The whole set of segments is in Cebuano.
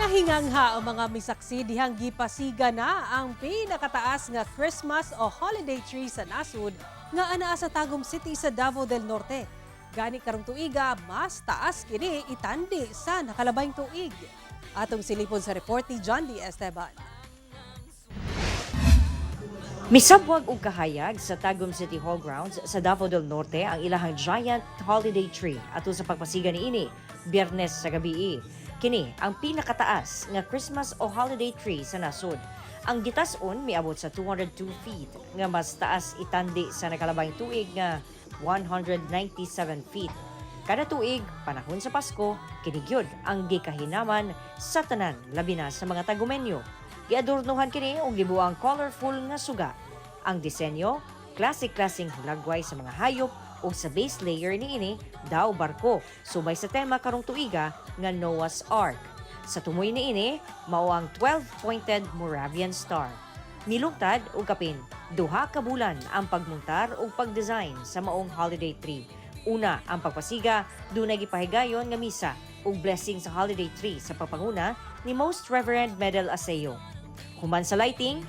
Nahingangha ang mga misaksi dihang gipasiga na ang pinakataas nga Christmas o holiday tree sa nasud nga anaa sa Tagum City sa Davao del Norte. Gani karong tuiga, mas taas kini itandi sa nakalabayng tuig. Atong silipon sa report ni John D. Esteban. Misabwag og kahayag sa Tagum City Hall grounds sa Davao del Norte ang ilahang giant holiday tree ato sa pagpasiga niini Biyernes sa gabi. Kini ang pinakataas nga Christmas o holiday tree sa nasod. Ang gitas-on miabot sa 202 feet nga mas taas itandi sa nakalabayng tuig nga 197 feet. Kada tuig, panahon sa Pasko, kini gyud ang gikahinaman sa tanan, labi na sa mga Tagumenyo. Giadornohan kini og gibuang colorful nga suga. Ang disenyo, klase-klaseng hulagway sa mga hayop ug sa base layer niini daw barko, subay sa tema karong tuiga nga Noah's Ark. Sa tumoy niini, mao ang 12-pointed Moravian star. Nilungtad og kapin 2 ka bulan ang pagmuntar ug pagdesign sa maong holiday tree. Una ang pagpasiga, dunay gipahigayon nga misa ug blessing sa holiday tree sa pagpanguna ni Most Reverend Medel Aseo. Human sa lighting,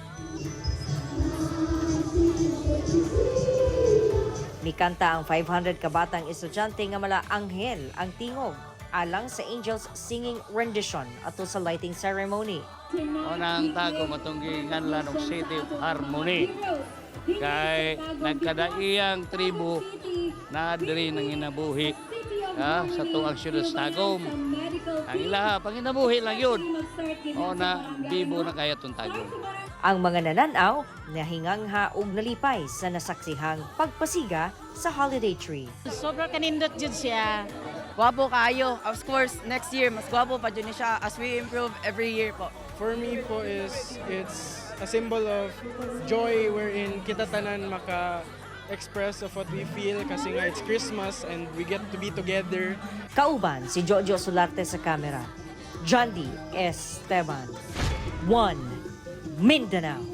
mikanta ang 500 kabatang estudyante nga mala anghel ang tingog alang sa Angels Singing Rendition ato sa lighting ceremony. Unang Tagum atong giinganlan og City of Harmony. Kay nagkadaiyang tribo na diri nanginabuhi sa tuang siyudad sa Tagum. Ang ilaha, panginabuhi lang yun. O na, bibo na kaya tong Tagum. Ang mga nananaw nahingangha og nalipay sa nasaksihang pagpasiga sa holiday tree. Sobra kanindot jud siya. Guwapo kaayo. Of course, next year, mas guwapo pa jud ni siya as we improve every year po. For me po is it's a symbol of joy wherein kita tanan maka express of what we feel kasi nga it's Christmas and we get to be together. Kauban si Jojo Solarte sa kamera. John D. Esteban. 1 Mindanao.